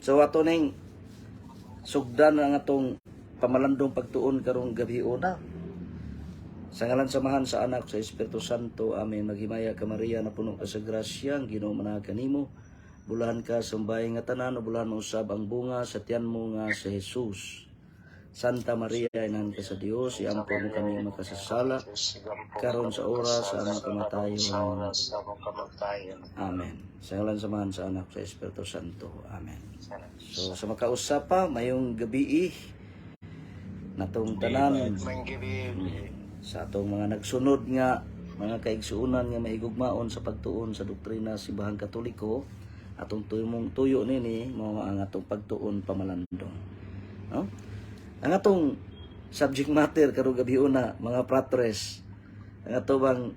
So ato ning sugdan ang atong pamalandong pagtuon karong gabi una. Sa ngalan sa Amahan, sa Anak, sa Espiritu Santo. Amen. Maghimaya ka, Maria, napuno ka sa grasya, ang Ginoo naa kanimo. Bulahan ka sa babae nga tanan, ug bulahan usab ang bunga sa tiyan mo nga si Jesus. Santa Maria, inahan ka sa Dios, iampo mo kami makasasala, karon sa oras sa among kamatayon. Sa oras sa among kamatayon. Amen. Sa ngalan sa Amahan, sa Anak, sa Espiritu Santo. Amen. So sa makausap pa, mayong gabi natong tanan Mayong gabi. Sa atong mga nagsunod nga mga kaigsuonan nga mahigugmaon sa pagtuon sa doktrina sa Simbahang Katoliko, atong tuyong tuyo nini mao ang atong pagtuon pamalandong, no? Ang atong subject matter karong gabi una, mga fratres, ang ato bang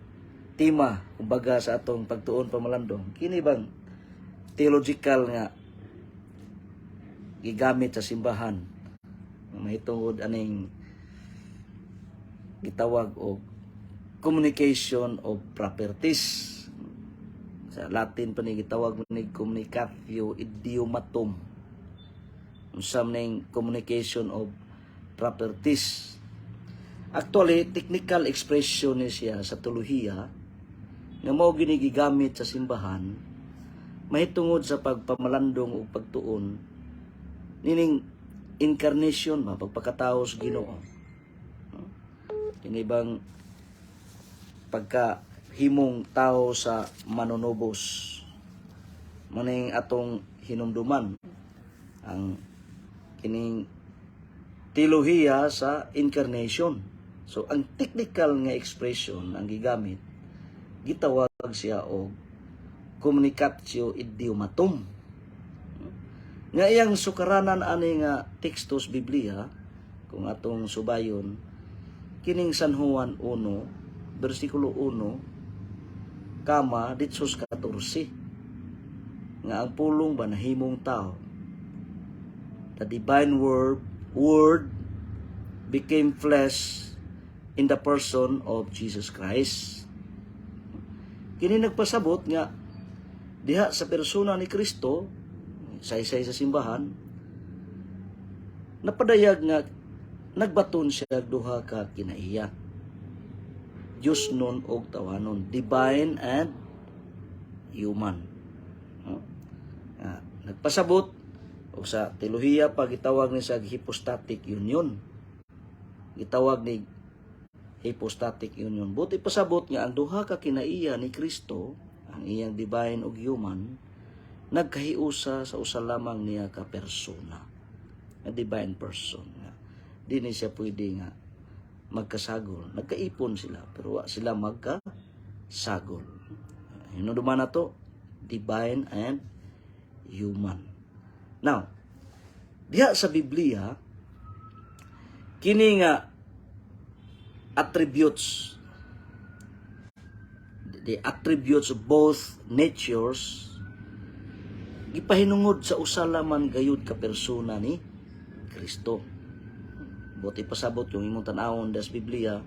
tema kumbaga sa atong pagtuon pamalandong, kini bang theological nga gigamit sa simbahan mahitungod aning gitawag og communication of properties. Sa Latin pa ni gitawag ni communicatio idiomatum. Unsa man ning communication of properties? Actually, technical expression ni siya sa teolohiya nga mao gini gigamit sa simbahan mahitungod sa pagpamalandong ug pagtuon nining incarnation ba, pagpakatao sa Ginoo. Kini bang pagka himong tao sa manunubos, maning atong hinumduman ang kining teolohiya sa incarnation. So ang technical nga expression ang gigamit, gitawag siya og communicatio idiomatum, nga iyang sukaranan ani nga teksto sa Biblia, kung atong subayon, kining San Juan 1 bersikulo 1 kama ditsos 14, nga ang Pulong ba nahimong tao, the divine word became flesh in the person of Jesus Christ. Kini nagpasabot nga diha sa persona ni Kristo, saysay sa simbahan, napadayag nga nagbaton siya og duha ka kinaiya, Diyosnon og tawanon, divine and human, no? Nagpasabot og sa teolohiya pa gitawag ni sa hypostatic union. Gitawag ni hypostatic union, buti pasabot nga ang duha ka kinaiya ni Kristo, ang iyang divine ug human, nagkahiusa sa usa lamang niya ka persona, a divine person, nga di ni siya pwede nga magkasagol. Nagkaipon sila pero wa sila magkasagol. Hinumduman na to, divine and human. Now, diha sa Biblia, kini nga attributes, the attributes of both natures, gipahinungod sa usa lamang gayud ka persona ni Kristo. Buti pasabot yung imong tan-awon das Biblia,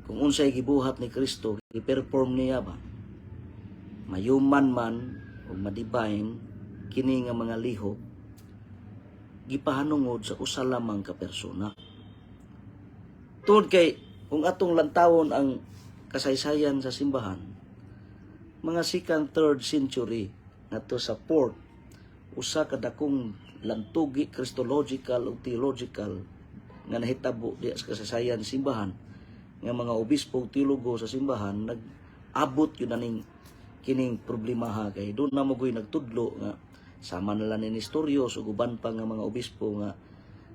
kung unsay gibuhat ni Kristo, gi-perform niya ba, mayuman man o ma-divine, kini nga mga lihok gipahanungod sa usa lamang ka persona. Tungod kay kung atong lantawon ang kasaysayan sa simbahan, mga second, third century ngadto sa fourth, usa ka dakong lantugi Christological o theological nga nahitabo diya sa kasaysayan simbahan, nga mga obispo ug teologo sa simbahan nag-abot yun aning kining problemaha, kay doon na mo nagtudlo nga sama na lang ni Nestorius ug uban pa nga mga obispo nga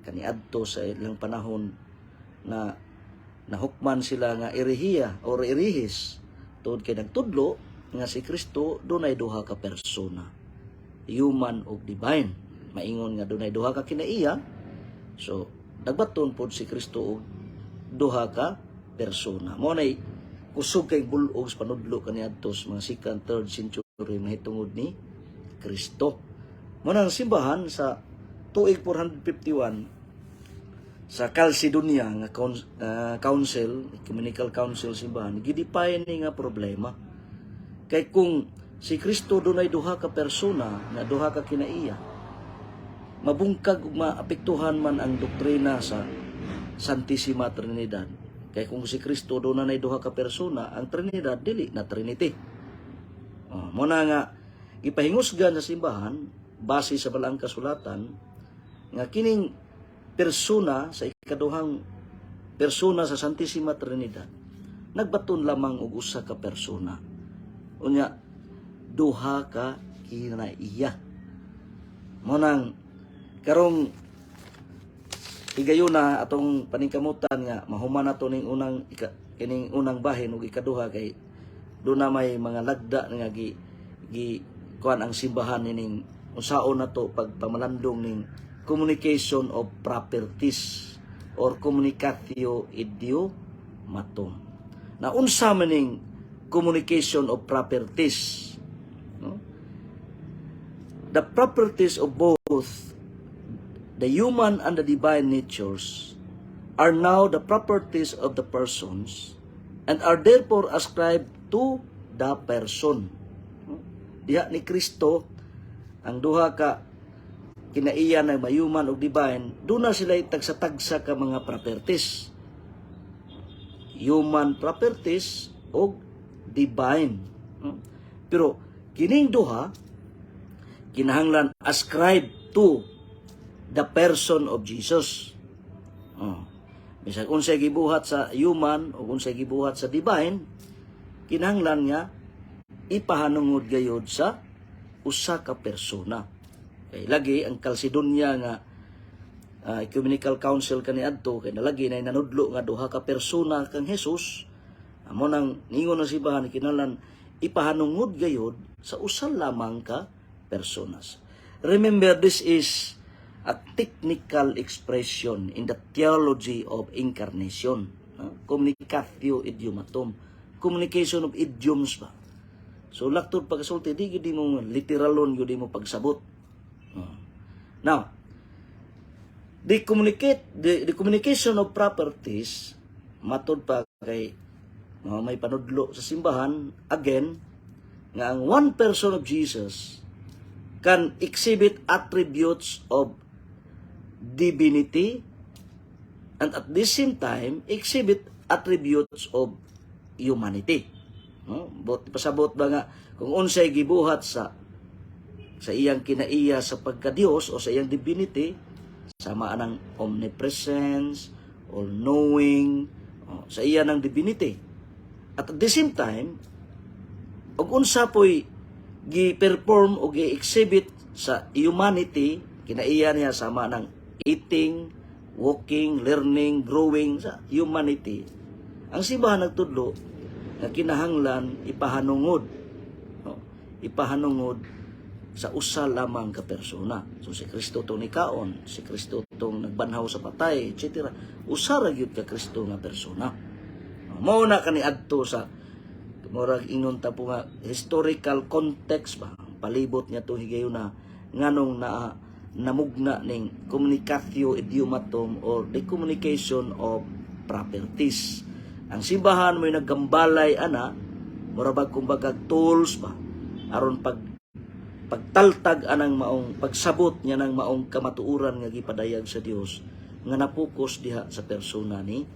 kaniadto sa ilang panahon na nahukman sila nga erehiya or erehis tungod kay nagtudlo nga si Kristo dunay duha ka persona, human ug divine. Maingon nga dunay duha ka kinaiya, so nagbaton pod si Kristo og duha ka persona. Mo nay kusog kay bul-og sa panudlo kaniadto sa mga second, third century mahitungod ni Kristo. Mo nang simbahan sa tuig 451 sa Chalcedonia nga council, ecumenical council simbahan, gidefine ni nga problema. Kay kung Si Kristo dunay duha ka persona nga duha ka kinaiya, mabungkag ug maapektuhan man ang doktrina sa Santissima Trinidad. Kay kung si Kristo dunay duha ka persona, ang Trinidad dili na Trinity. Oh, mao na nga gipahingusgan sa simbahan base sa Balaang Kasulatan nga kining persona sa ikaduhang persona sa Santissima Trinidad nagbaton lamang og usa ka persona. Unya duha ka kinaiya. Mao nang karong higayuna atong paningkamutan nga mahuman nato ning unang kining unang bahin ug ikaduha, kay doon na may mga lagda nga gi gi kuan ang simbahan nining unsaon nato pagpamalandong ning communication of properties or communicatio idiomatum. Na unsa man ning communication of properties, no? The properties of both the human and the divine natures are now the properties of the persons and are therefore ascribed to the person. Diha ni Kristo, ang duha ka kinaiya na human ug divine, duna sila tagsa-tagsa ka mga properties. Human properties o divine. Pero kining duha kinahanglan ascribe to the person of Jesus. Oh. Bisag unsay gibuhat sa human o unsay gibuhat sa divine, kinahanglan nga ipahanungod gayod sa usa ka persona. Kay lagi ang Calcedonia nga Ecumenical Council kaniadto, kay nalagi na nanudlo nga duha ka persona kang Jesus. Amo nang ningon na simbahan, kinahanglan ipahanungod gayod sa usa lamang ka personas. Remember, this is a technical expression in the theology of incarnation. No? Communicatio idiomatum. Communication of idioms ba? So, laktod pagkasulti, di gyud mo literalon gyud mo pagsabot. No. Now, the communication of properties, matod pa kay mga may panudlo sa simbahan, again, nga ang one person of Jesus can exhibit attributes of divinity and at the same time exhibit attributes of humanity. No? Bot pasabot ba nga kung unsay gibuhat sa iyang kinaiya sa pagka-Dios o sa iyang divinity, sama anang omnipresence, all-knowing, oh, sa iya ng divinity. At the same time, ug unsa po'y gi-perform o gi-exhibit sa humanity, kinaiya niya sama ng eating, walking, learning, growing sa humanity. Ang simbahan nagtudlo nga kinahanglan ipahanungod, no? Ipahanungod sa usa lamang ka persona. So si Kristo tong nikaon, si Kristo tong nagbanhaw sa patay, etc. Usa ra gyud ka Kristo nga persona. No, mao na kaniadto sa murag ingon ta po nga historical context ba, palibot niya tong higayuna, nganong na namugna ning communicatio idiomatum or the communication of properties. Ang simbahan mo'y naggambalay ana, mura bag kumbaga tools ba, aron pagtaltag anang maong pagsabot niya ng maong kamatuoran nga gipadayag sa Dios nga napokus diha sa persona ni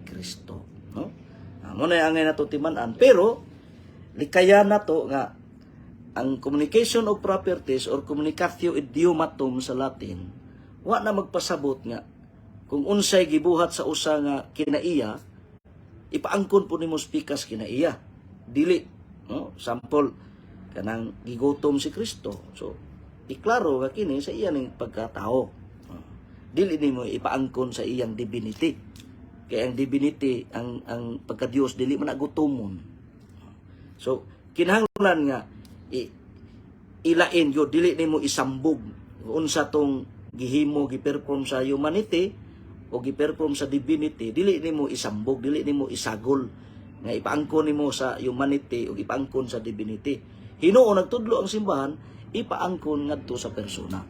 Kristo, no? Ah, mao na angay nato timan-an, pero likayan nato nga ang communication of properties or communicatio idiomatum sa Latin wa na magpasabot nga kung unsay gibuhat sa usa nga kinaiya, ipaangkon po nimo sa pikas kinaiya. Dili, no? Sample, kanang gigutom si Kristo, so iklaro nga kini sa iya ning pagkatao. No? Dili nimo ipaangkon sa iyang divinity, kay ang divinity, ang pagka-Dios, dili man gutomon. So kinahanglan nga ilain yo, dili nimo isambog unsa tong gihimo, giperform sa humanity o giperform sa divinity. Dili nimo isambog, dili nimo isagol nga ipaangkon nimo sa humanity o ipaangkon sa divinity. Hinuon nagtudlo ang simbahan, ipaangkon ngadto sa persona.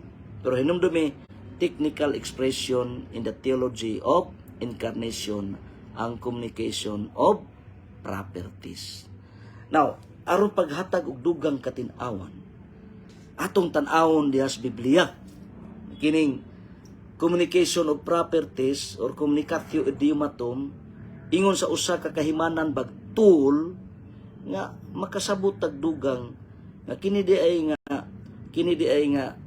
Pero hinumdumi, technical expression in the theology of incarnation ang communication of properties. Now, Aron paghatag og dugang katin-awan, atong tan-awon diha sa Biblia. Kining communication of properties or communicatio idiomatum, ingon sa usa ka kahimanan bag tool nga makasabot tag dugang nga kini di ay nga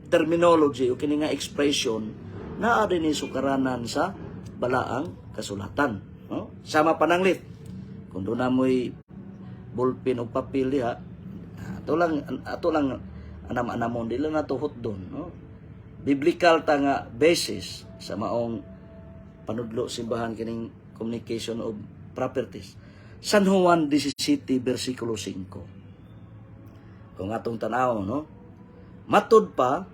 terminology o kini nga expression naa din ni sukaranan sa Balaang Kasulatan, no? Sama pananglit kung duna mo'y ballpen o papel diha, ato lang anam-anamon, dili na tuhot doon, no? Biblical ta nga basis sa maong panudlo simbahan kining communication of properties. San Juan 17 versikulo 5. Kung atong tanaw, no? Matud pa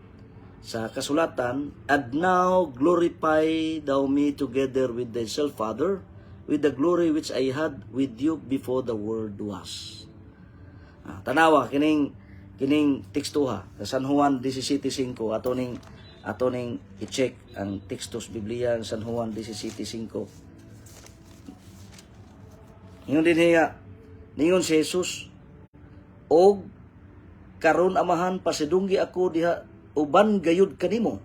sa kasulatan, "And now glorify thou me together with thyself, Father, with the glory which I had with you before the world was." Ah, tanawa kining tekstuha sa San Juan 17:5. Ato ning i-check ang teksto sa Biblia ng San Juan 17:5. Ingon din hiya, ningon si Jesus, "Og karon, Amahan, pasidunggi ako diha uban gayud kanimo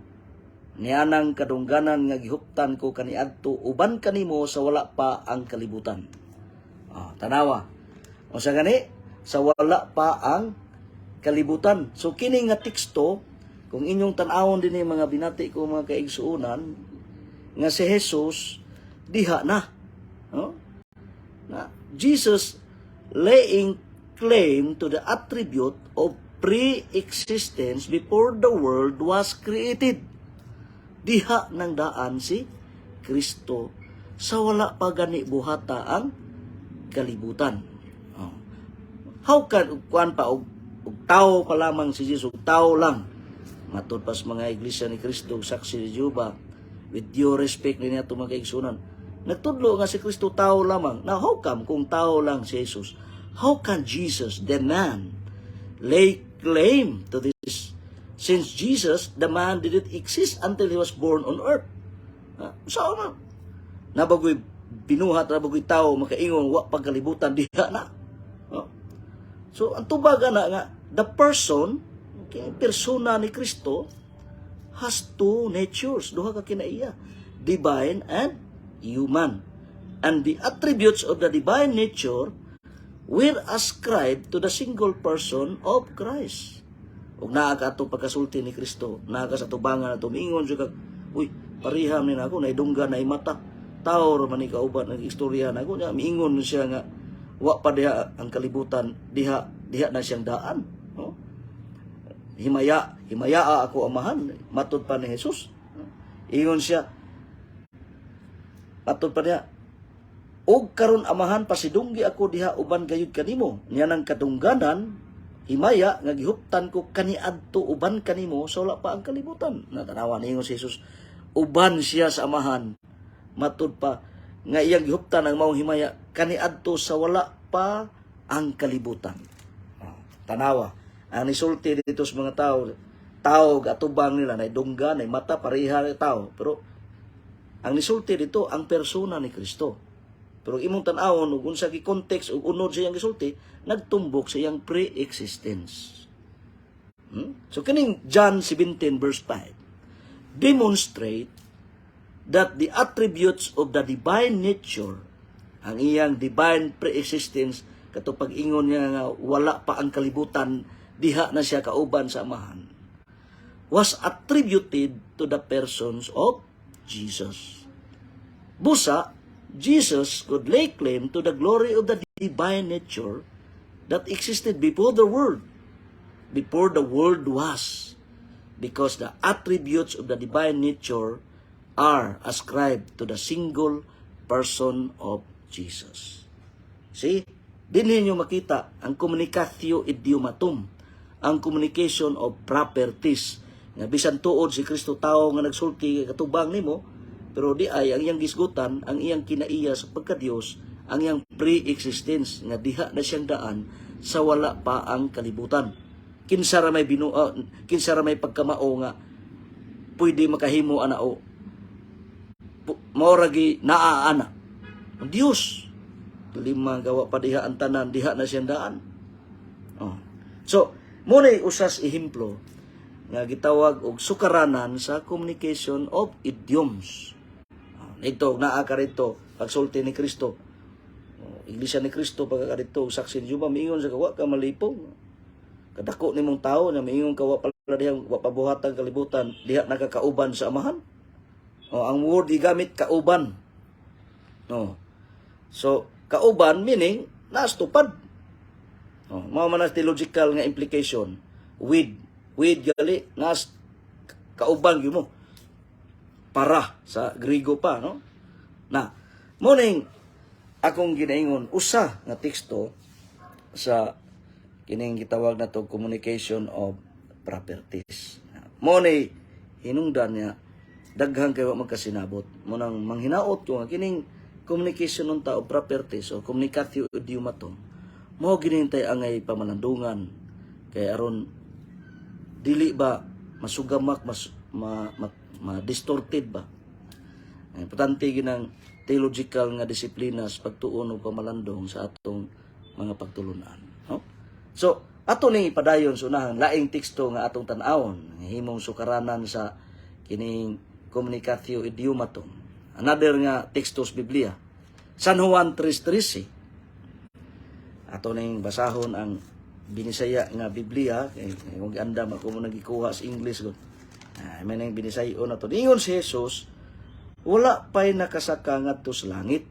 nianang kadungganan nga gihuptan ko kaniadto uban kanimo sa wala pa ang kalibutan." Ah, tanawa. Unsa gani? Sa wala pa ang kalibutan. So kini nga teksto, kung inyong tan-awon din mga binati ko, mga kaigsuonan, nga si Jesus diha na. No? Na Jesus laying claim to the attribute of pre-existence before the world was created. Diha nang daan si Kristo sa wala pa gani buhata ang kalibutan. Oh. How can kuan pa og tao pa lamang si Jesus, tao lang. Matod pa sa mga Iglesia ni Cristo, Saksi ni Jehova, with due respect ni ato mga kaigsunan. Nagtudlo nga si Kristo tao lamang. Now, how come kung tao lang si Jesus? How can Jesus, the man, lay claim to this, since Jesus, the man, didn't exist until he was born on earth? Ha? Saan na? Nabagoy binuhat, nabagoy tao, makaingon, wa pagkalibutan, diha na. Oh. So, ang tubag na nga, the person, okay, persona ni Kristo, has two natures, duha ka kinaiya, divine and human. And the attributes of the divine nature were ascribed to the single person of Christ. Ug naa ka ato pagkasulti ni Kristo, naa ka sa tubangan na tumingon siya kag, "Uy, pariham ni nako, naidunggan na mata. Tao ra man ni kauban ng istorya nako niya." Miingon siya nga wa pa diha ang kalibutan, diha diha na siyang daan, no? Himaya, himayaa ako, Amahan, matud pa ni Jesus. Ingon siya, matud pa niya, "Og karon, Amahan, pasidunggi ako diha uban gayud kanimo niya nang kadungganan, himaya nga gihuptan ko kaniadto uban kanimo sa wala pa ang kalibutan." Natanawa, ningon si Jesus uban siya sa Amahan, matud pa nga iyang gihuptan ang maong himaya kaniadto sa wala pa ang kalibutan. Ah, tanawa ang nisulti dito sa mga tao, tao gatubang nila na dungga na mata, pareha na tao, pero ang nisulti dito ang persona ni Kristo. Pero imong tan-awon ug unsa gi context ug unod sa iyang gisulti, nagtumbok sa iyang pre-existence. So kining John 17 verse 5 demonstrate that the attributes of the divine nature, ang iyang divine pre-existence, kato pag-ingon niya nga wala pa ang kalibutan, diha na siya kauban sa Amahan, was attributed to the persons of Jesus. Busa, Jesus could lay claim to the glory of the divine nature that existed before the world was, because the attributes of the divine nature are ascribed to the single person of Jesus. See? Dinhi nyo makita ang communicatio idiomatum, ang communication of properties. Nga bisan tuod si Kristo tao nga nagsulti katubang nimo, pero di ay ang iyang gisgutan, ang iyang kinaiya sa pagka-Dios, ang iyang pre-existence nga diha na siyang daan sa wala pa ang kalibutan. Kinsa ra may pagkamao nga pwede makahimo ana o mao ra gi naa ana. Ang Dios lima gawa pa diha ang tanan, diha na siyang daan. So, mao na usas ehemplo nga gitawag og sukaranan sa communication of idioms. Ito, naa ka rito, pagsulti ni Kristo. Oh, Iglesia ni Kristo, pagka rito, saksi ni Juba, miingon sa kawa ka malipong. Kadako nimong tao na miingon ka wa pala diha, wa pabuhatang kalibutan, diha nakakauban sa Amahan. Oh, ang word gigamit, kauban. No. So, kauban meaning naas tupad. Oh, mao man ang theological nga implication with gali nas kauban gyud mo para sa Grigo pa, no? Na mao ning akong ginaingon, usa nga teksto sa kining gitawag na to communication of properties. Mao ni hinungdan niya daghan kay wa magkasinabot mo nang manghinaot ko nga kining communication unta of properties o communicatio idiomatum mao ginintay angay pamalandungan kay aron dili ba masugamak, mas ma distorted ba. Ang importante ginang theological nga disiplina sa pagtuon og pamalandong sa atong mga pagtulunan, no? So ato ning ipadayon sa unahan, laing teksto nga atong tan-awon himong sukaranan sa kining communicatio idiomatum. Another nga teksto sa Biblia, San Juan 3:13. Ato ning basahon ang Binisaya nga Biblia kay kung andam ako mo nagikuha sa English gud. Ah, may nang Binisayo na to. Ingon si Jesus, "Wala pa'y nakasaka ngadto sa langit.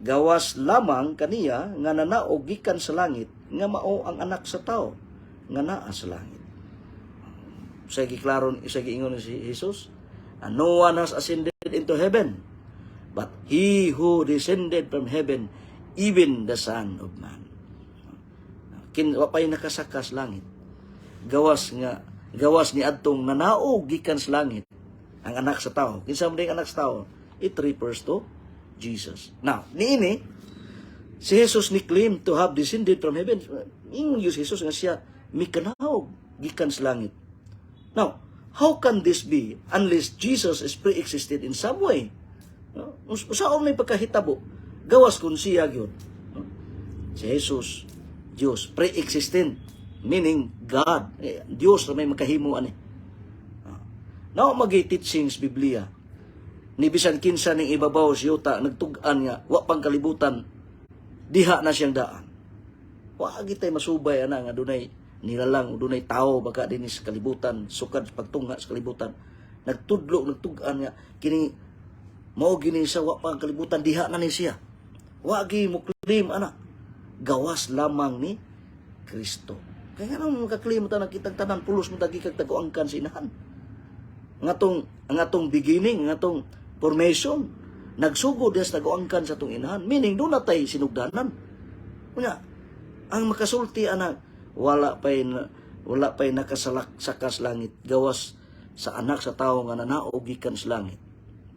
Gawas lamang kaniya nga nanaog gikan sa langit, nga mao ang Anak sa Tao nga naa sa langit." Sa giklaron, sa giingon si Jesus, "And no one has ascended into heaven, but he who descended from heaven, even the Son of Man." Kin wa pa'y nakasaka sa langit. Gawas nga gawas ni adtong nanaog gikan sa langit, ang Anak sa Tao. Kinsa man ang Anak sa Tao? It refers to Jesus. Now, niini si Jesus ni claim to have descended from heaven. Ingon gyud si Jesus nga siya mikanaog gikan sa langit. Now, how can this be unless Jesus is pre-existed in some way? No? Usaon may pagkahitabo? Gawas kung siya gyud. No? Si Jesus, Dios, pre-existent, meaning God. Eh, Dios na may makahimo ani. Now, magi teachings Biblia. Ni bisan kinsa ning ibabaw sa yuta nagtug-an nga wa pang kalibutan, diha na siyang daan. Wa gitay masubay ana nga dunay nilalang o dunay tao baka dinhi sa kalibutan sukad sa pagtungha sa kalibutan nagtudlo, nagtug-an nga kini mao gini sa wa pang kalibutan, diha na ni siya. Wa gi mo claim ana, gawas lamang ni Kristo. Kaya nga naman maka-claim ta nakitang tanan pulos mo tagi kag taguangkan sa inahan. Ang atong beginning, ang atong formation nagsugod diha sa taguangkan sa atong inahan, meaning doon na tay sinugdanan. Unya, ang makasulti ana, wala pa'y nakasalak sakas langit gawas sa Anak sa Tao nga nanaog gikan sa langit.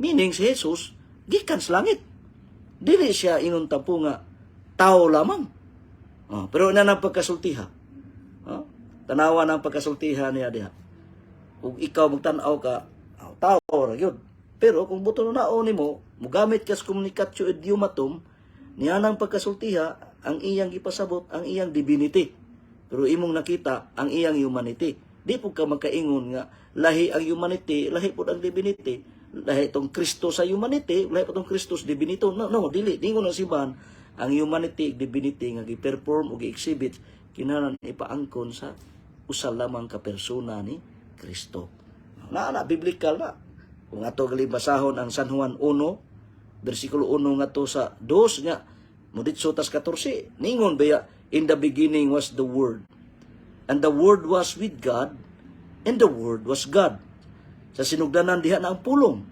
Meaning si Jesus gikan sa langit. Dili siya ingon tampo nga tao lamang. Oh, pero ina ng pagkasultiha. Oh, tanawa ng pagkasultiha niya diha. Ug ikaw magtan-aw ka, oh, tao ra gyud. Pero kung buto na nimo, mugamit ka sa communicatio idiomatum, niya nang pagkasultiha, ang iyang gipasabot, ang iyang divinity. Pero imong nakita ang iyang humanity. Di po ka magkaingon nga lahi ang humanity, lahi po ang divinity. Lahi itong Kristo sa humanity, lahi po itong Kristo sa divinity. No, no, dili. Dingon ang simbahan, ang humanity, divinity nga gi-perform o gi-exhibit, kinahanglan ipaangkon sa usa lamang ka persona ni Kristo. Na na biblical na. Kung ato gali basahon ang San Juan 1 bersikulo 1 ngadto sa 2 nga moditso tas 14, ningon baya, "In the beginning was the Word, and the Word was with God, and the Word was God." Sa sinugdanan diha na ang Pulong,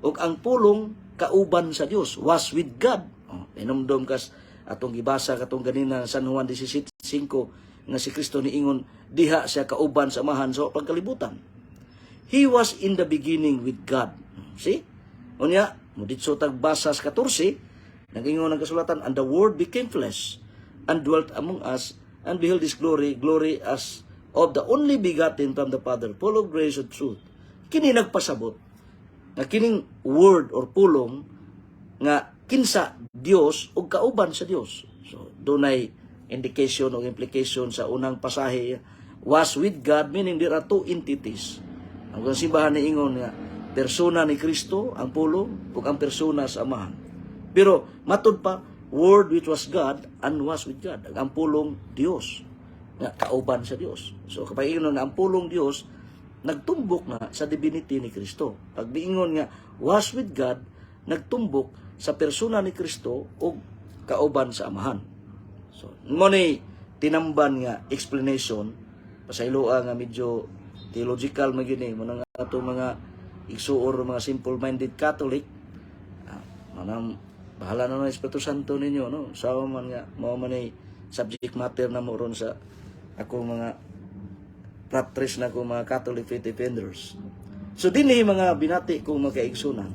ug ang Pulong kauban sa Dios, was with God. Oh, inumdum kas atong gibasa katong ganina, San Juan 17:5, nga si Kristo niingon diha siya kauban sa Amahan sa pagkalibutan. He was in the beginning with God. See? Unya, muditso tag basa sa 14, nagingon ang kasulatan, "And the Word became flesh and dwelt among us, and beheld His glory, glory as of the only begotten from the Father, full of grace and truth." Kini nagpasabot nga kining Word or Pulong nga kinsa Dios ug kauban sa Dios. So dunay indication o implication sa unang pasahe, "was with God," meaning there are two entities. Ang simbahan ni ingon nga persona ni Kristo ang Pulong ug ang persona sa Amahan. Pero matud pa, "Word which was God and was with God." Ang Pulong Dios nga kauban sa Dios. So kapag ingon nga ang Pulong Dios, nagtumbok na sa divinity ni Kristo. Pag miingon nga "was with God," nagtumbok sa persona ni Kristo ug kauban sa Amahan. So, mo ni tinamban nga explanation, pasayloa nga medyo theological man gyud ni mo nang ato mga igsuor, mga simple-minded Catholic. Manang bahala na ng Espiritu Santo ninyo, no? Sawa man nga mao man ni subject matter na mo ron sa ako mga fratres na ko, mga Catholic faith defenders. So dinhi, mga binati kong makaigsunan,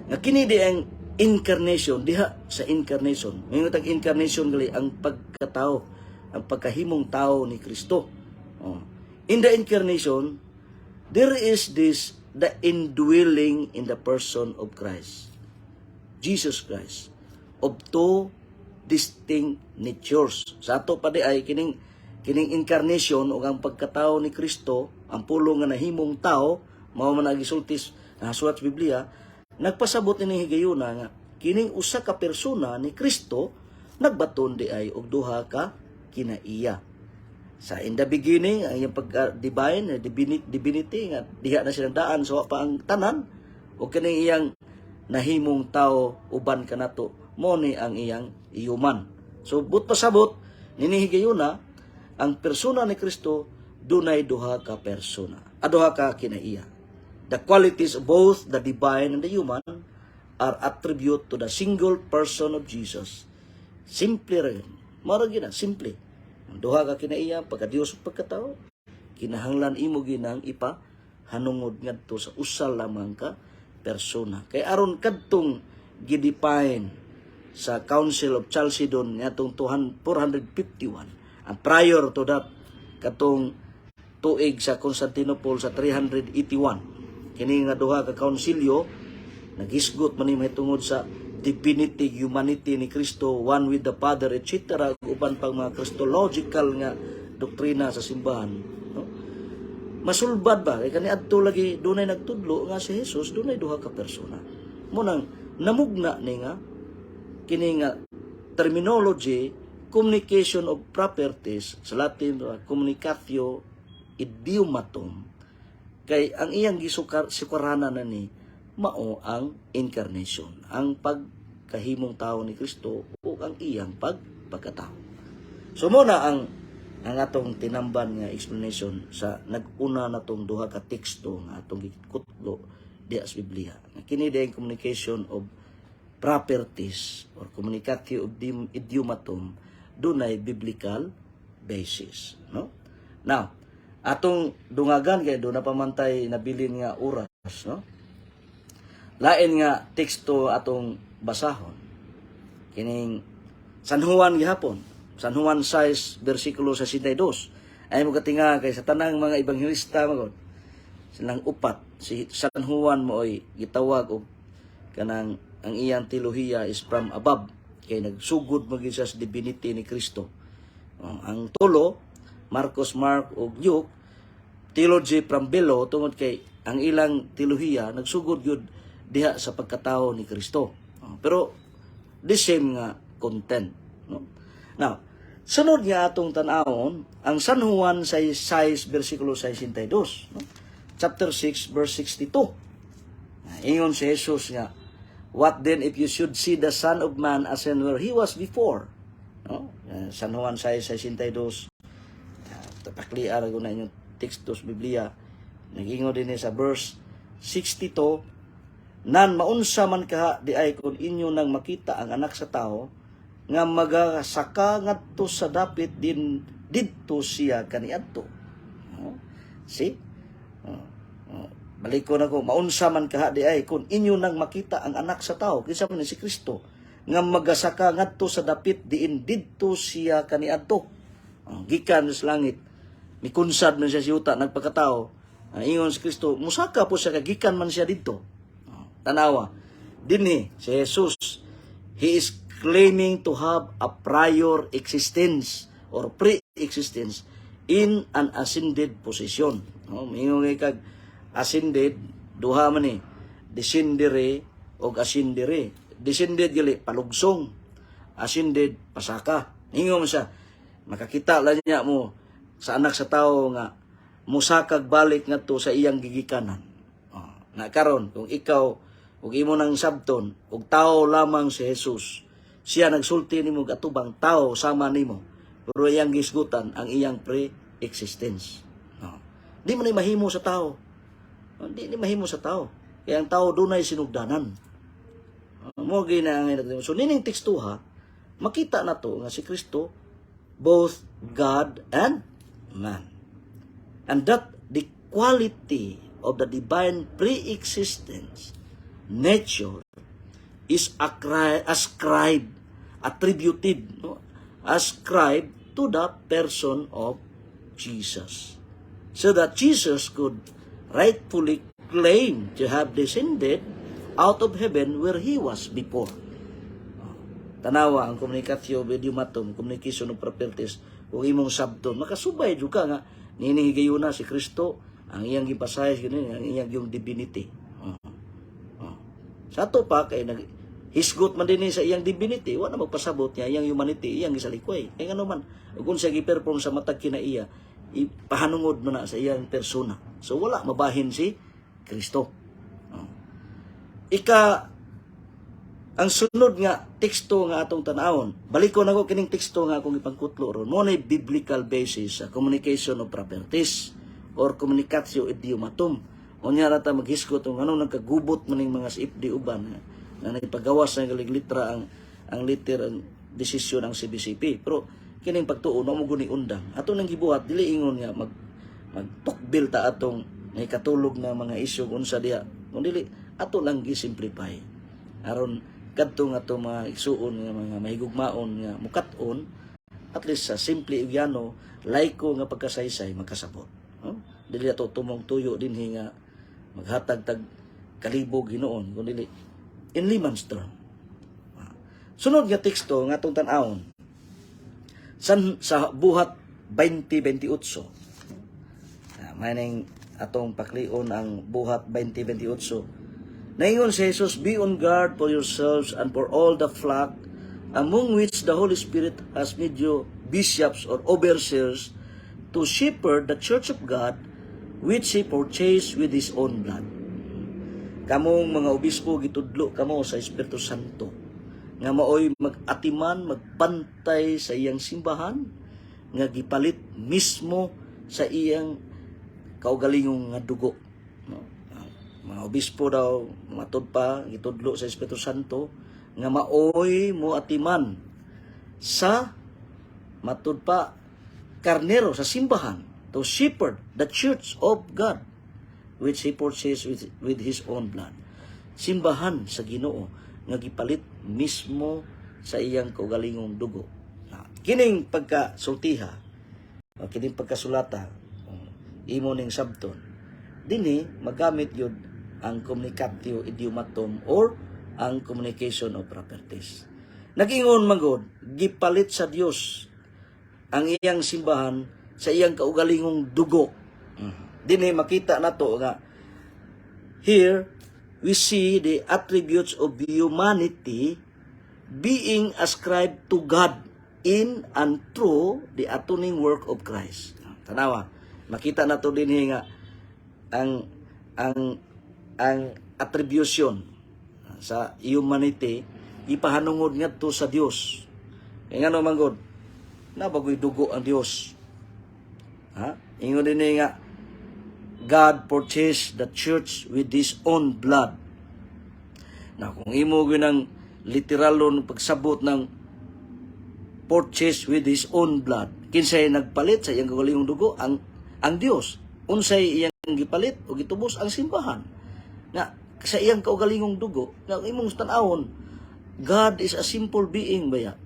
nga kini di ang incarnation, diha sa incarnation. Ngayon tag incarnation gali ang pagkatao, ang pagkahimong tao ni Kristo. Oh. In the incarnation, there is this the indwelling in the person of Christ, Jesus Christ, of two distinct natures. Sa ato pa di ay kining incarnation o ang pagkatao ni Kristo, ang Pulong nga nahimong tao, mao man ang gisulti nasulat sa Biblia, nagpasabot ini higayuna nga kining usa ka persona ni Kristo nagbaton di ay og duha ka kinaiya. Sa in the beginning, ang iyang pagka divine, divinity nga diha na siya daan so wa pa ang tanan, o kining iyang nahimong tao uban kanato, mo ni ang iyang human. So but pasabot nini higayuna, ang persona ni Kristo dunay duha ka persona, duha ka kinaiya. The qualities of both the divine and the human are attribute to the single person of Jesus. Simple ra yun. Mara gyud na, simple. Ang duha ka kinaiya, pagka Dios ug pagkatao, kinahanglan imo ginang ipa hanungod ngadto sa usa lamang ka persona. Kay aron kadtong gidefine sa Council of Chalcedon ngadtong 451, ang prior to that katong tuig sa Constantinople sa 381, kini nga duha ka kaunsilyo naghisgot man ni mahitungod sa divinity, humanity ni Kristo, one with the Father, etc., ug uban pang mga Christological nga doktrina sa simbahan, no? Masulbad ba kay kaniadto lagi dunay nagtudlo nga si Jesus dunay duha ka persona. Mo nang namugna ni nga kini nga terminology, communication of properties, sa Latin communicatio idiomatum, kay ang iyang gisukar sukaranan na ni mao ang incarnation, ang pagkahimong tao ni Kristo o ang iyang pagkatao. So mo na ang atong tinamban nga explanation sa nag-una natong duha ka teksto nga atong gikutlo diha sa Biblia. Nga kini di communication of properties or communicatio of idiomatum dunay biblical basis, no? Now, atong dungagan kay duna pa man tay nabilin nga oras, no? Lain nga teksto atong basahon. Kining San Juan gihapon. San Juan 6 versikulo 62. Ay mo katinga kay sa tanang mga ebanghelista magod silang upat, si San Juan mooy gitawag og kanang ang iyang teolohiya is from above kay nagsugod man gyud siya sa divinity ni Kristo. Oh, ang tulo, Marcos, Mark ug Luke, theology from below tungod kay ang ilang teolohiya nagsugod gyud diha sa pagkatao ni Kristo. Oh, pero the same nga content, no? Now, sunod nga atong tan-awon ang San Juan 6 versikulo 62, no? Chapter 6 verse 62. Ingon si Jesus nga, "What then if you should see the Son of Man ascend where he was before?" No? San Juan 6:62. Tapakliar ko na inyong teksto sa Biblia. Nag-ingon din sa verse 62, "Nan maunsa man kaha di ay kung inyo nang makita ang Anak sa Tao nga magasaka ngadto sa dapit din didto siya kaniadto." No? See? Oh. Oh. Balik ko na ko, "Maunsa man kaha di ay kung inyo nang makita ang Anak sa Tao," kinsa man ni si Kristo, "nga magasaka ngadto sa dapit diin didto siya kaniadto." Oh, gikan sa langit, mikunsad man siya sa yuta, nagpakatao. Ingon si Kristo, musaka po siya kay gikan man siya didto. Oh, tanawa, dinhi si Jesus, he is claiming to have a prior existence or pre-existence in an ascended position. No, mingon kag ascended, duha man ni, descendere og ascendere. Descended gali palugsong, ascended pasaka. Ingon man siya, makakita lang niya mo sa Anak sa Tao nga musakag balik ngadto sa iyang gigikanan. Oh, na karon kung ikaw ug imo nang sabton og tao lamang si Jesus, siya nagsulti nimo atubang tao sama nimo, pero iyang gisgutan ang iyang pre-existence. No. Di man ni mahimo sa tao. Oh, di ni mahimo sa tao. Kaya ang tao dunay sinugdanan. Oh, mo gina ang. So nining tekstuha, makita na to nga si Kristo both God and man. And that the quality of the divine pre-existence nature is ascribed, attributed, no? Ascribed to the person of Jesus. So that Jesus could rightfully claim to have descended out of heaven where he was before. Tanawa ang communicatio idiomatum, communication of properties, kung imong sabton, makasubay jud ka nga nining higayuna si Kristo ang iyang gipasahay gini ang iyang yung divinity. Oh. Oh. Sa ato pa kay nag hisgot man dinhi sa iyang divinity, wa na magpasabot niya iyang humanity iyang gisalikway. Kay ngano man ug kung siya gi-perform sa matag kinaiya, ipahanungod man na sa iyang persona. So wala mabahin si Kristo. Oh. Ika ang sunod nga teksto nga atong tan-awon. Balikon ako kining teksto nga akong ipangkutlo ron. Mo na biblical basis sa communication of properties or communicatio idiomatum. Unya ra ta maghisgot kung anong nagkagubot man ning mga CFD uban na nagpagawas ng galig litra ang liter ang desisyon ang CBCP. Pero kining pagtuo no mo guni undang. Ato nang gibuhat dili ingon nga magtukbil ta atong nakatulog na mga isyu unsa diha. Kung dili ato lang gi-simplify. Aron kadto nga to mga igsuon nga mga mahigugmaon nga mukat-on, at least sa simple ug laiko nga pagkasaysay makasabot. No? Dili ato tumong tuyo dinhi nga maghatag tag kalibog hinuon kun dili in layman's term. Ah. Sunod nga teksto nga atong tan-awon san sa Buhat 20:28. Ah, maning atong paklion ang Buhat 20:28. Naingon si Jesus, "Be on guard for yourselves and for all the flock among which the Holy Spirit has made you bishops or overseers to shepherd the church of God which He purchased with His own blood." Kamong mga obispo, gitudlo kamo sa Espiritu Santo nga maoy mag-atiman, magbantay sa iyang simbahan nga gipalit mismo sa iyang kaugalingong nga dugo. No? Ang mga obispo daw, matud pa, gitudlo sa Espiritu Santo nga maoy mo atiman sa, matud pa, karnero sa simbahan, to shepherd the church of God which He purchased with His own blood. Simbahan sa Ginoo nga gipalit mismo sa iyang kaugalingong dugo. Na, kining pagkasultiha, o kining pagkasulata, o, imo ning sabton, dinhi magamit yun ang communicatio idiomatum or ang communication of properties. Nag-ingon magod, gipalit sa Dios ang iyang simbahan sa iyang kaugalingong dugo. Dinhi makita nato nga here we see the attributes of humanity being ascribed to God in and through the atoning work of Christ. Tanawa, makita nato dinhi nga ang attribution sa humanity ipahanungod ngadto sa Dios. Kay ngano man gud, nabagoy dugo ang Dios. Ha? Ingon dinhi nga God purchased the church with His own blood. Na kung imo gyud literalon pagsabot ng purchase with His own blood, kinsay nagpalit sa iyang kaugalingong dugo? Ang Dios. Unsay iyang gipalit o gitubos? Ang simbahan. Nga sa iyang kaugalingong dugo, nga imong tan-awon, God is a simple being baya.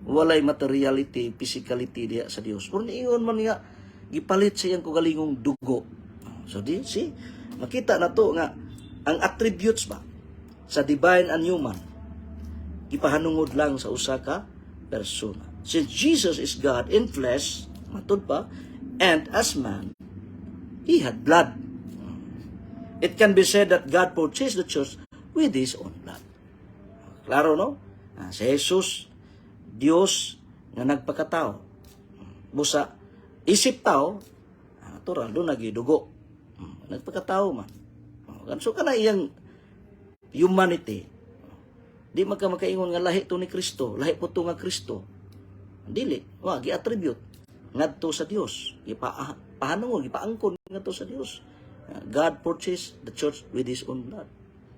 Walay materiality, physicality diha sa Dios. Pero niingon man nga gipalit sa iyang kaugalingong dugo. So di see, makita na to nga ang attributes ba sa divine and human Gipahanungod lang sa usa ka persona. Since Jesus is God in flesh, matud pa, and as man, he had blood. It can be said that God purchased the church with His own blood. Klaro, no? Ah, si Jesus, Dios nga nagpakatao. Busa, isip tao, ah, natural, duna dugo. Nagpakatao man. Oh, so kana iyang humanity, di man ka makaingon nga lahi to ni Kristo, lahi po to nga Kristo. Dili, wa gi-attribute ngadto sa Dios. Gipa pahanungod, gipaangkon ngadto sa Dios. Ah, God purchased the church with His own blood.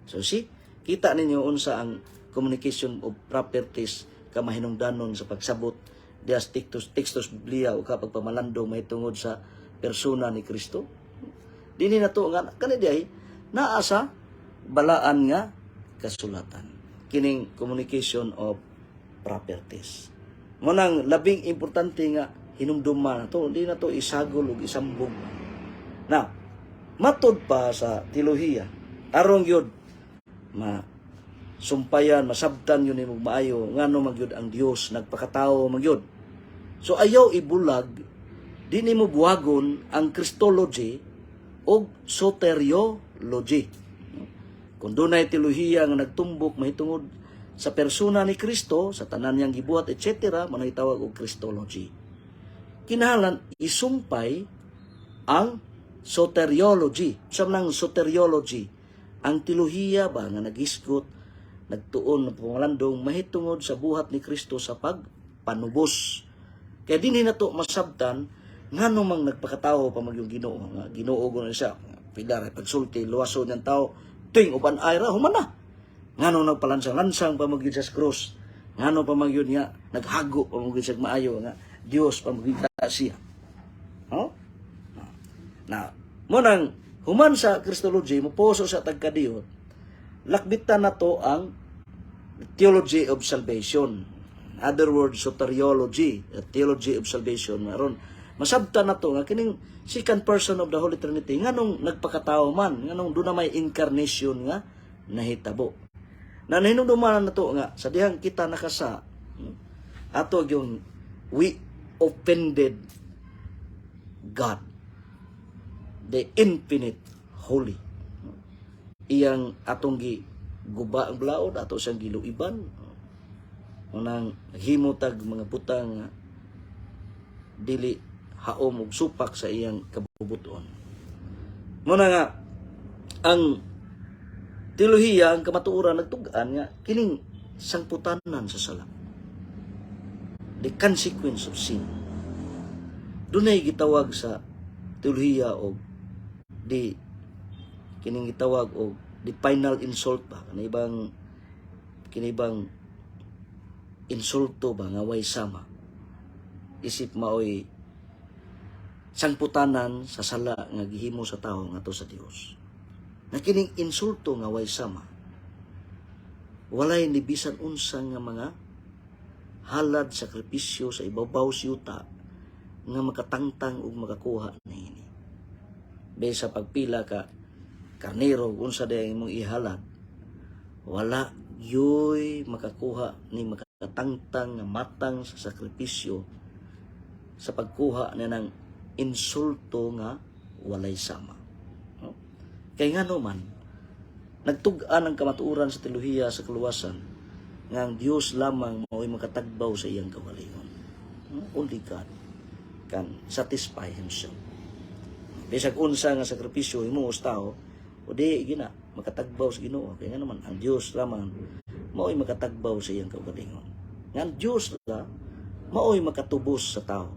So see, kita ninyo unsa ang communication of properties kamahinungdanon sa pagsabot diha sa textos Biblia o kapag pamalandong mahitungod sa persona ni Kristo. Dinhi na to nga kani diay naa sa balaan nga kasulatan. Kining communication of properties. Mao nang labing importante nga hinumduman na to, hindi na to isagol ug isambong. Now, matod pa sa teolohiya, aron gyud ma sumpayan, masabtan yun nimo maayo ngano magyud ang Dios nagpakatao magyud. So ayaw ibulag, di nimo buhagon ang Christology og soteriology. Kung dunay teolohiya nga nagtumbok mahitungod sa persona ni Kristo, sa tanan niyang gibuhat, etc., mao tawag og Christology. Kinahanglan isumpay ang soteriology. Sa nang soteriology, ang teolohiya ba nga naghisgot, nagtuon ng pamalandong mahitungod sa buhat ni Kristo sa pagpanubos. Kaya dinhi na to masabtan ngano mang nagpakatao pa magyung Ginoo nga Ginoo gud siya. Pila ra pagsulti, luwason niyang tao ting uban ay ra, human na. Ngano nagpalansang-lansang pa magyud sa krus? Ngano pa magyud nga naghago pa magyud sa maayo nga Dios pa magyud siya? Oh? Na, mao nang human sa Christology, mopuso sa tagkadiyot, lakbitan na to ang theology of salvation. In other words, soteriology, the theology of salvation. Aron masabtan na to nga kining second person of the Holy Trinity, nganong nagpakatao man, nganong duna may incarnation nga nahitabo. Na nahinumduman na to nga sa dihang kita nakasa, ato yung we offended God, the infinite holy. Iyang atong gi guba ang balaod, ato siyang giluiban. Unang himo tag mga butang nga dili haom og supak sa iyang kabubuton. Muna nga ang teolohiya, ang kamatuoran nagtug-an nga kining sangputanan sa sala. The consequence of sin. Dunay gitawag sa teolohiya og di kining gitawag og the final insult ba, kini bang insulto ba nga way sama isip maoy sangputanan sa sala nga gihimo sa tawo ngadto sa Dios, na kining insulto nga way sama, walay ni bisan unsa nga mga halad, sakripisyo sa ibabaw sa yuta nga makatangtang ug makakuha niini. Bisan pagpila ka karnero, unsa day imong ihalad, wala yoy makakuha ni makatangtang nga matang sa sakripisyo sa pagkuha na ng insulto nga walay sama. No? Kay ngano man, nagtug-an ang kamatuoran sa teolohiya sa kaluwasan nga ang Dios lamang mao'y makatagbaw sa iyang kaugalingon. No? Only God can satisfy Himself. Bisag unsa nga sakripisyo himo sa tao, o di gina makatagbaw sa Ginoo. Kaya nga naman ang Dios lamang mao'y makatagbaw sa iyang kaugalingon. Nga ang Dios la mao'y makatubos sa tao.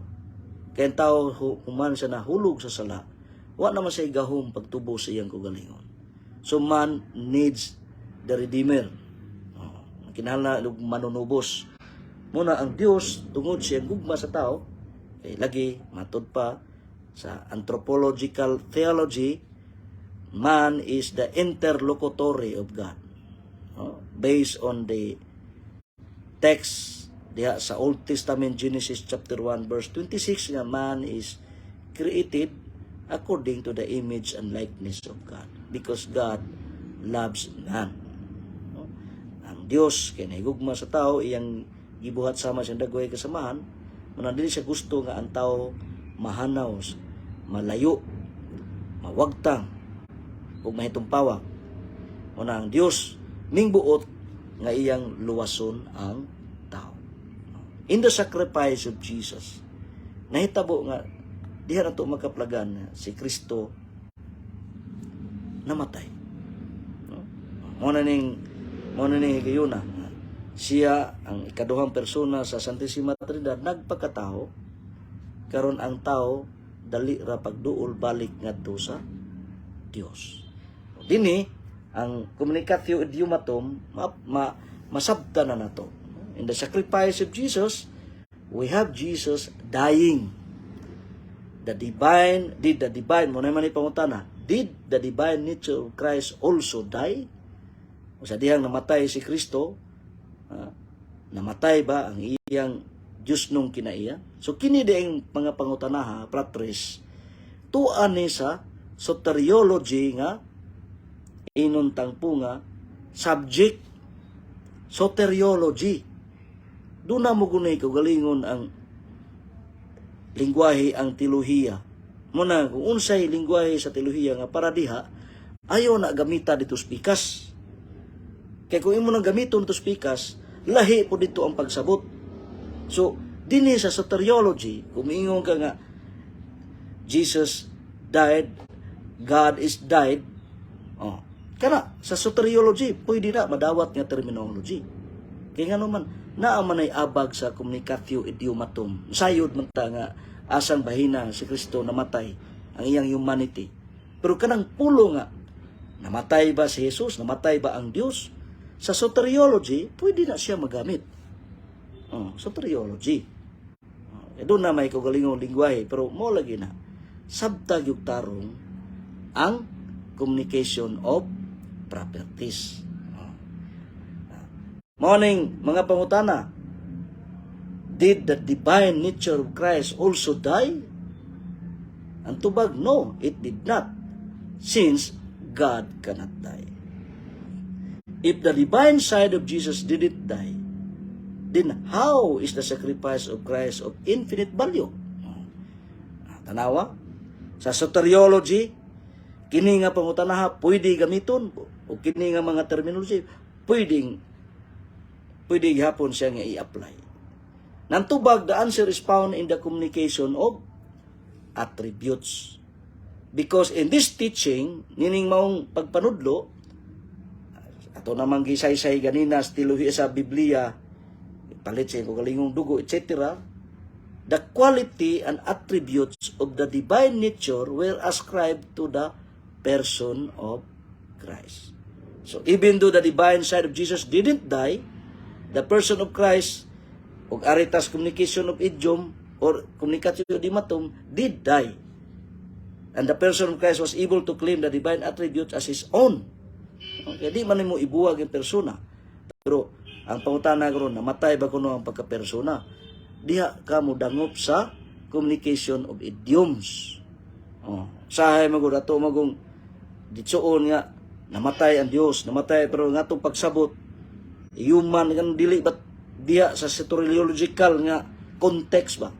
Kaya ang tao human siya nahulog sa sala, wa naman siya gahom pagtubos sa iyang kaugalingon. So man needs the Redeemer. Oh, kinahanglan og manunubos. Muna ang Dios tungod siyang gugma sa tao, kay lagi matod pa sa anthropological theology, man is the interlocutory of God. Oh, based on the text diha sa Old Testament, Genesis chapter 1 verse 26, nga man is created according to the image and likeness of God because God loves man. No? Ang Ang Dios kay nahigugma sa tao, iyang gibuhat sama siyang dagway kasamahan, mao dili siya gusto nga ang tao mahanaw, malayo, mawagtang ug mahitumpawak. Mao na ang Dios mingbuot nga iyang luwason ang tao. In the sacrifice of Jesus, nahitabo nga diha nato makaplagan na si Kristo namatay. No? Mao na ning higayuna. Siya ang ikaduhang persona sa Santissima Trinidad, nagpakatao karon ang tao dali ra pagduol balik ngadto sa Dios. Dinhi ang communicatio idiomatum masabta na nato. In the sacrifice of Jesus, we have Jesus dying. The divine, did the divine, mao na man pangutana, did the divine nature of Christ also die? O sa dihang namatay si Kristo, namatay ba ang iyang Diyos nung kinaiya? So kini di ang mga pangutanaha, fratres, tuan ni sa soteriology nga inuntang po nga subject, soteriology. Doon na mo gunay kaugalingon ang lingwahe, ang teolohiya. Muna, kung unsay lingwahe sa teolohiya nga para diha, ayaw na gamita dito sa pikas. Kay kung imo nang gamiton to sa pikas, lahi po dito ang pagsabot. So, dinhi sa soteriology, kung miingon ka nga, Jesus died, God is died, oh, kana, sa soteriology, pwede na madawat nga terminology. Kaya nga naman, naa man ay abag sa communicatio idiomatum. Sayod man ta nga asang bahina si Kristo namatay ang iyang humanity. Pero kanang pulo nga, namatay ba si Jesus? Namatay ba ang Dios? Sa soteriology, pwede na siya magamit. Oh, soteriology. Oh, eh, doon na may kaugalingong lingwahe, pero mo lagi na. Sabta gyud tarong ang communication of properties. Oh. Morning, mga pangutana. Did the divine nature of Christ also die? Ang tubag, no, it did not, since God cannot die. If the divine side of Jesus didn't die, then how is the sacrifice of Christ of infinite value? Tanawa, sa soteriology, kini nga pangutanaha pwede gamiton o kini nga mga terminology pwede gihapon siya nga i-apply. Nantubag, the answer is found in the communication of attributes. Because in this teaching, nining maong pagpanudlo, ato namang gisaysay ganina sa teolohiya sa Biblia, palit sa iyang dugo, etc., the quality and attributes of the divine nature were ascribed to the person of Christ. So even though the divine side of Jesus didn't die, the person of Christ ug aritas communication of idiom or communicatio idiomatum did die. And the person of Christ was able to claim the divine attributes as his own. Okay, di man mo ibuwag ang persona. Pero ang pangutana karon, namatay ba kuno ang pagkapersona? Diha ka mo dangop sa communication of idioms. Oh, sahay magud ato magong ditsuon nga namatay ang Dios, namatay, pero nga atong pagsabot human kan dili ba diha sa soteriological nga context ba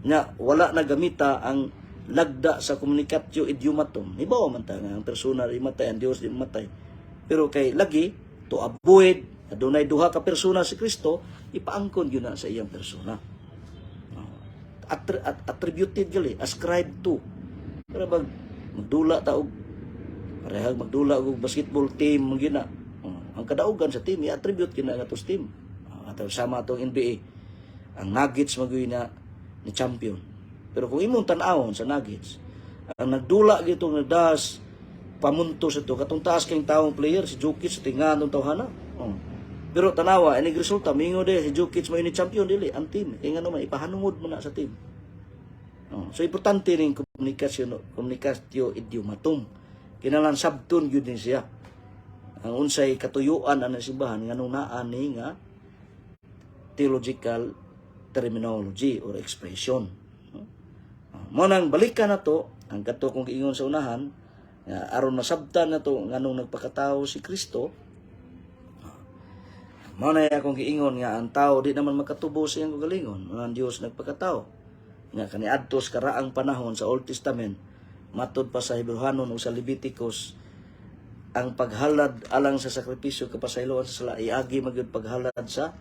nga wala na gamita ang lagda sa communicatio idiomatum. Hibaw man ta nga ang persona di matay, ang Dios di matay. Pero kay lagi to avoid adunay duha ka persona si Kristo, ipaangkon gyud na sa iyang persona. Attributed gali, ascribed to. Pero bag magdula ta og parehag magdula og basketball team man gyud na. Oh, ang kadaugan sa team i-attribute gyud na nga to sa team. Ato sama atong NBA. Ang Nuggets magyud na ni champion. Pero kung imong tan-awon sa Nuggets, ang nagdula gito nagdas pamunto sa to katong taas kayong taong player si Jokic sa tingan tong tawhana. Oh. Pero tanawa, ini resulta mingo de si Jokic mo ni champion, dili ang team. Kay ngano man ipahanungod mo na sa team. Oh, so importante ning komunikasyon, communicatio idiomatum. Kinahanglan sabton gyud ni siya. Ang unsay katuyuan ang simbahan nganong naa ni nga theological terminology or expression. No? Mo nang balikan na to ang kato kong giingon sa unahan nga aron masabtan na to nganong nagpakatao si Kristo. Mao na akong giingon nga ang tao di naman makatubos sa iyang kaugalingon. Ang Dios nagpakatao. Nga kaniadto sa karaang panahon sa Old Testament, matud pa sa Hebreohanon o sa Leviticus, ang paghalad alang sa sakripisyo kapasayloan sa sala iagi magyud paghalad sa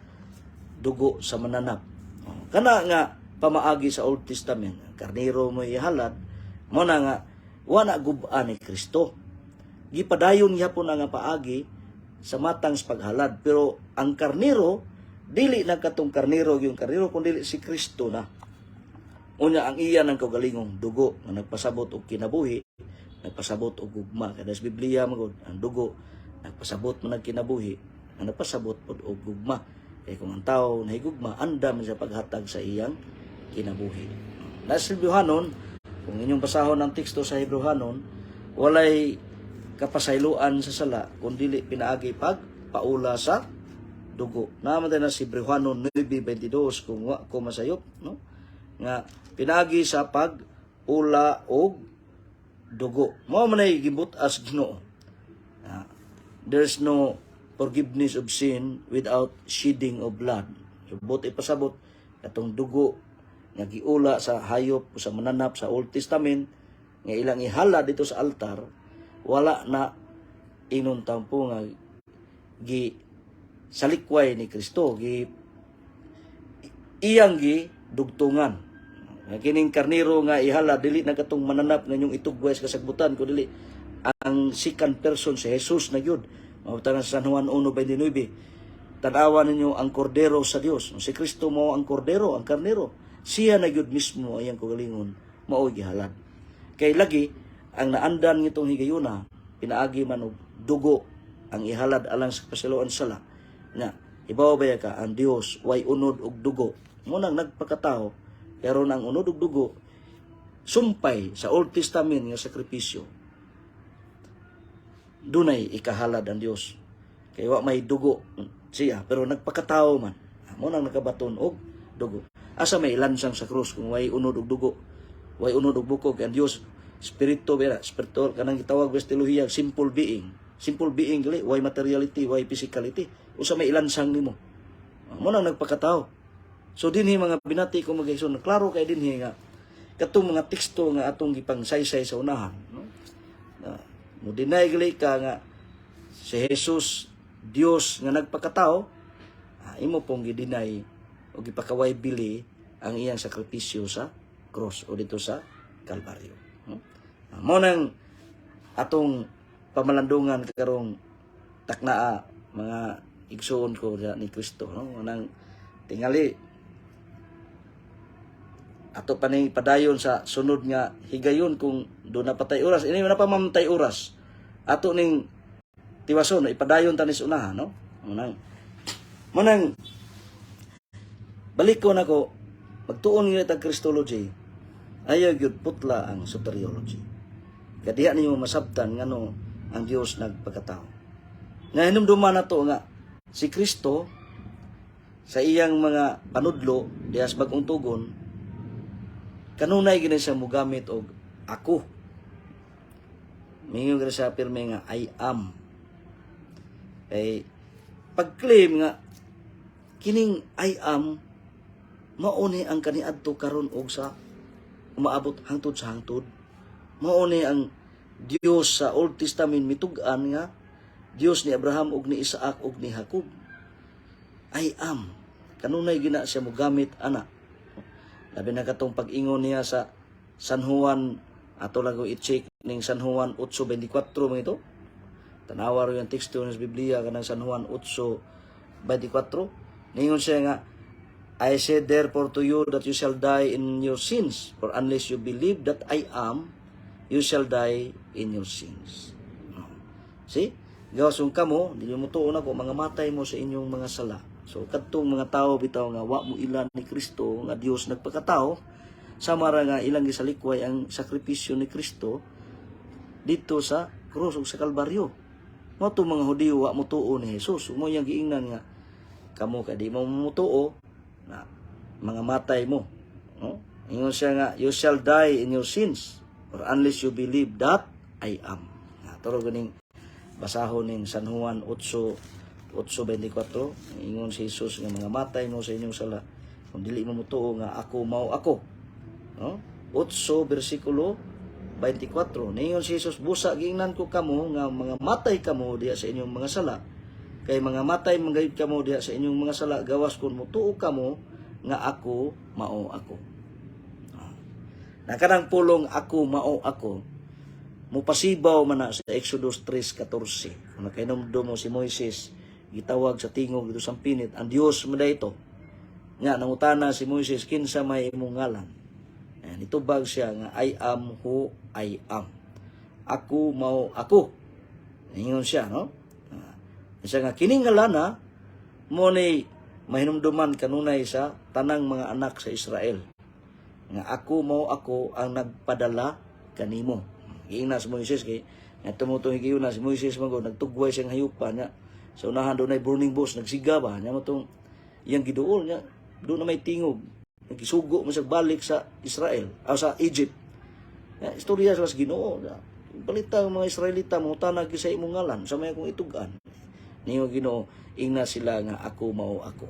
dugo sa mananap. Oh, kana nga pamaagi sa Old Testament, ang karnero mo ihalad, mo na nga wala gub-a ni Kristo. Gipadayon gyapon ang nga paagi sa matang sa paghalad, pero ang karnero dili na katong karnero yung karnero kun dili si Kristo na. Unya ang iya ng kaugalingong dugo nga nagpasabot og kinabuhi, nagpasabot og gugma. Kada sa Biblia magod, ang dugo nagpasabot man ang kinabuhi, nga nagpasabot pod og gugma. Kay kung ang tao nahigugma, andam siya paghatag sa iyang kinabuhi. Nasa Hebreohanon, kung inyong basahon ang teksto sa Hebreohanon, walay kapasayloan sa sala kung dili pinaagi pag paula sa dugo. Naman na si Hebreohanon 9:22 kung wa ko masayop, no? Nga pinaagi sa pag ula og dugo. Mao man ay gibut-as Ginoo. There's no forgiveness of sin without shedding of blood. Ibot ipasabot katong dugo nga giula sa hayop o sa mananap sa Old Testament nga ilang ihala dito sa altar, wala na inon tampo nga gi salikway ni Kristo, gi iyang gi dugtungan. Nga kining karnero nga ihala dili na katong mananap nga inyong itugway sa kasagbutan kun dili ang second person, si Jesus na gyud. Mao sa San Juan 1:29, "Tan-awa ninyo ang kordero sa Dios." Si Kristo mo ang kordero, ang karnero. Siya na gyud mismo ayang kaugalingon mao gihalad. Kay lagi ang naandan ngitong higayuna pinaagi man og dugo ang ihalad alang sa kapasayloan sala. Nga ibaw ba ka ang Dios way unod og dugo? Mo nang nagpakatao, pero ang unod og dugo sumpay sa Old Testament nga sakripisyo, dunay ikahalad ang Dios kay wa may dugo siya, pero nagpakatao man. Mo nang nakabaton og dugo. Asa may lansang sa krus kung way unod og dugo, way unod og bukog? Ang Dios spirito bera, spiritual kanang gitawag sa teolohiya simple being. Simple being gali, way materiality, way physicality. Usa may ilansang nimo? Mo nang nagpakatao. So dinhi, mga binati ko mga igsoon, klaro kay dinhi nga katong mga teksto nga atong gipangsaysay sa unahan, no? Na mo deny gali ka nga si Jesus Dios nga nagpakatao, imo pong gi-deny o gipakaway bili ang iyang sakripisyo sa cross o dito sa Kalbaryo, no? Mo nang atong pamalandungan karong taknaa, mga igsuon ko ni Kristo, no? Nang tingali ato pa ning padayon sa sunod nga higayon kung do na patay oras. Ini na pa mamatay oras, ato ning tiwason, ipadayon ta ni sa unahan, no? Mo nang balik ko nako, magtuon nga tag Christology, ayaw gyud putla ang soteriology. Kadiha ninyo masabtan ngano ang Dios nagpakatao. Nga hinumduman nato nga si Kristo sa iyang mga panudlo diha sa Bagong Tugon, kanunay gini siya mugamit og "ako". Mingon gini siya pirmi nga "I am". Kay pag-claim nga kining "I am" mao ni ang kaniadto, karon og sa umaabot hangtod sa hangtod. Mao ni ang Dios sa Old Testament mitug-an nga Dios ni Abraham ug ni Isaac ug ni Jacob. "I am." Kanunay gina siya mogamit ana. Labi na katong pag-ingon niya sa San Juan, ato lang ko i-check ning San Juan 8:24 mga ito. Tanawa ro yung teksto sa Biblia kanang San Juan 8:24. Ningon siya nga, "I said therefore to you that you shall die in your sins, for unless you believe that I am, you shall die in your sins." Oh. See? Gawas kung kamo, di mo tuon ako, mga matay mo sa inyong mga sala. So, kadtong mga tao bitaw nga wa mo ila ni Kristo, nga Dios nagpakatao, sama ra nga ilang gisalikway ang sakripisyo ni Kristo dito sa krus ug sa Kalbaryo. Mao to mga Hudiyo wa mo tuo ni Jesus. Mo yang giingnan nga kamo kay di mo mutuo na mga matay mo. No? Ingon siya nga, "You shall die in your sins or unless you believe that I am." Na turo ganing basahon ning San Juan 8:24. 8:24, ingon si Jesus nga mga matay mo sa inyong sala kung dili mo motuo nga ako mao ako, no? 8 bersikulo 24, ningon si Jesus, "Busa giingnan ko kamo nga mga matay kamo diha sa inyong mga sala, kay mga matay man gayud kamo diha sa inyong mga sala gawas kung motuo kamo nga ako mao ako." Na kanang pulong "ako mao ako" mupasibaw man na sa Exodus 3:14. Kung nakainumdum mo, si Moises gitawag sa tingog dito sa pinit, ang Dios mo ito. Nga nangutana si Moises, "Kinsa may imong ngalan?" Ayan, itubag siya nga, "I am who I am. Ako mao ako." Ingon siya, no? Siya nga kining ngalana mo ni mahinumduman kanunay sa tanang mga anak sa Israel nga ako mao ako ang nagpadala kanimo. Giingna si Moises kay nga tumutong higayuna si Moises man gud nagtugway siyang hayupan niya. Sa unahan doon ay burning bush, nagsiga ba niya mo tong iyang giduol niya. Doon na may tingog. Nagisugo mo siya balik sa Israel, o sa Egypt. Ya, istorya sa Ginoo. Ya, balita ang mga Israelita mo tanag sa imong ngalan sa may akong itugan. Niyo Ginoo, ingna sila nga ako mao ako.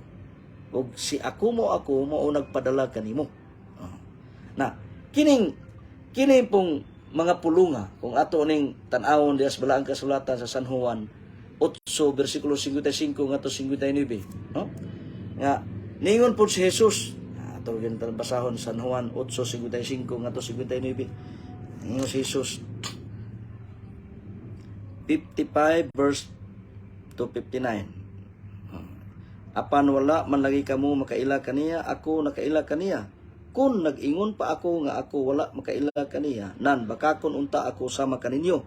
Ug si ako mao ako mao nagpadala kanimo. Na kining kini pong mga pulunga, kung ato ning tan-awon diha sa Balaang Kasulatan sa San Juan 8 bersikulo 55 ngadto 59, no? Nga ningon po si Jesus, ato gyud basahon San Juan 8:55 ngadto 59. Ningon si Jesus, 55 verse to 59. "Apan wala man lagi kamo makaila kaniya, ako nakaila kaniya. Kung nag-ingon pa ako nga ako wala makaila kaniya, nan bakakon unta ako sama kaninyo.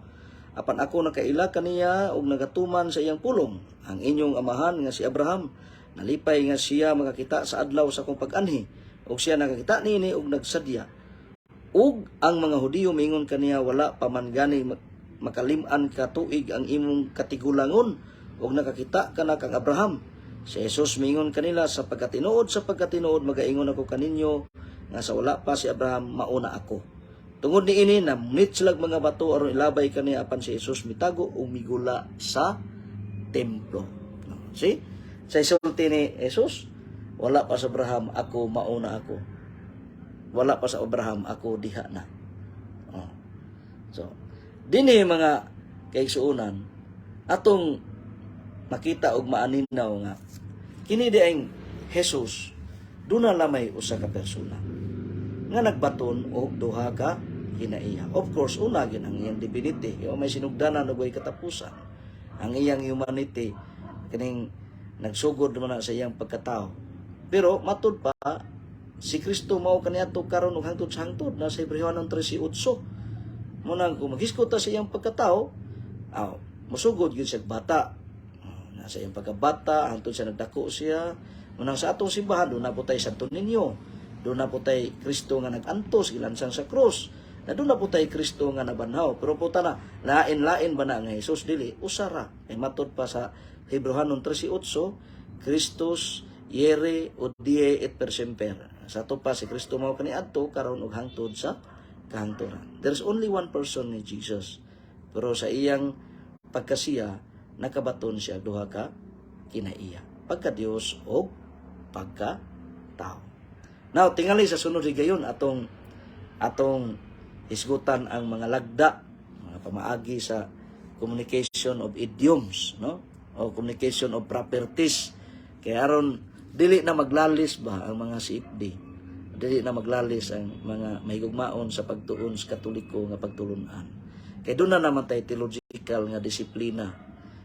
Apan ako nakaila kaniya ug nagatuman sa iyang pulong. Ang inyong amahan nga si Abraham, nalipay nga siya makakita sa adlaw sa akong pag-anhi, ug siya nakakita niini ug nagsadya. Ug ang mga Hudiyo mingon kaniya, 'Wala pa man gani makalim-an ka tuig ang imong katigulangon ug nakakita ka na kang Abraham?' Si Jesus mingon kanila, sa pagkatinuod magaingon ako kaninyo nga sa wala pa si Abraham, mauna ako.' Tungod niini namunit sila mga bato aron ilabay kaniya, apan si Jesus mitago ug migula sa templo." No. See? Sa isulti ni Jesus, "Wala pa sa Abraham, ako mauna ako. Wala pa sa Abraham, ako diha na." Oh. So, dinhi, mga kaigsuonan, atong makita og maaninaw nga kini di ang Jesus duna lamay usa ka persona nga nagbaton og duha ka kinaiya. Of course, una gin ang iyang divinity, kay may sinugdanan ug way katapusan. Ang iyang humanity, kining nagsugod man na sa iyang pagkatao. Pero matud pa si Kristo mao kaniadto, karon ug hangtod sa hangtod, na sa Hebreohanon 13:8. Munang kung maghisgot ta sa iyang pagkatao, musugod gyud siya bata. Nasa iyang pagkabata, hangtod siya nagdako siya. Munang sa atong simbahan, doon na po tayo Santo Niño. Doon na po tayo Kristo nga nag-antos, gilansang sa krus. Na doon na po tayo Kristo nga nabanhaw. Pero po na, lain-lain ba na nga Jesus? Dili, usara. Ay matod pa sa Hebreohanon 13:8, Christus iere hodie et per semper. Sa ato pa si Kristo mao kaniadto, karon ug hangtod sa kahangturan. There's only one person ni Jesus. Pero sa iyang pagkasiya, nakabaton siya duha ka kinaiya. Pagka Dios o pagka tao. Now, tingali sa sunod higayon atong atong hisgutan ang mga lagda, mga pamaagi sa communication of idioms, no? O communication of properties. Kaya aron dili na maglalis ba ang mga CFD. Dili na maglalis ang mga mahigugmaon sa pagtuon sa Katoliko nga pagtulunan. Kay doon na naman tayo theological nga disiplina.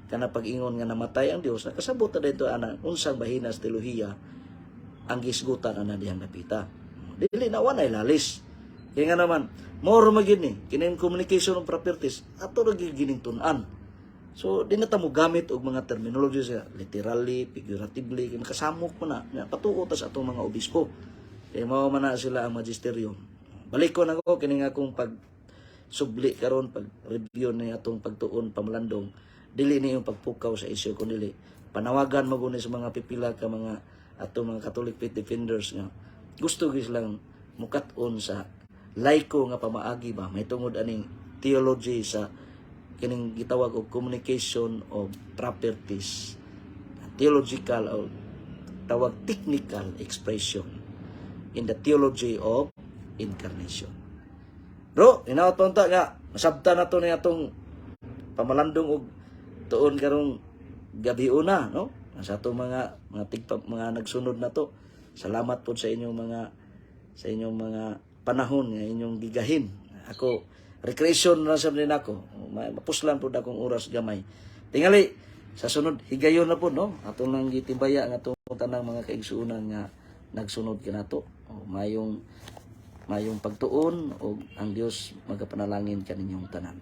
Kana pag-ingon nga namatay ang Dios, nakasabot na dito ana unsang bahina sa teolohiya ang gisgutan ana dihang napita. Dili na wanay lalis. Kaya nga naman, moro magyud ni kining communication of properties ato ra gyud gining tun-an. So di na ta mo gamit og mga terminology sa literally, figuratively, kay makasamok man na. Nya, patuo ta sa atong mga obispo. Kay mao man na sila ang magisterium. Balik ko na ko kining akong pag subli karon, pag review ni atong pagtuon pamalandong, dili ni yung pagpukaw sa isyu kun dili panawagan mo guni sa mga pipila ka mga atong mga Catholic faith defenders nga gusto gyud silang mukat-on sa laiko nga pamaagi ba may tungod aning theology sa kining gitawag og communication of properties. Theological o tawag technical expression in the theology of incarnation. Bro, hinaot pa unta nga masabta na to ni atong pamalandong og tuon karong gabi una, no? Sa atong mga tigpa, mga nagsunod na to. Salamat po sa inyong mga panahon nga inyong gigahin. Ako, recreation na sa din ako. Mapuslan pud akong oras gamay. Tingali sa sunod higayon na po, no? Atong lang gitimbaya nga atong tanang mga kaigsuonan nga nagsunod kanato. O, mayong mayong pagtuon o ang Dios magapanalangin kaninyong tanan.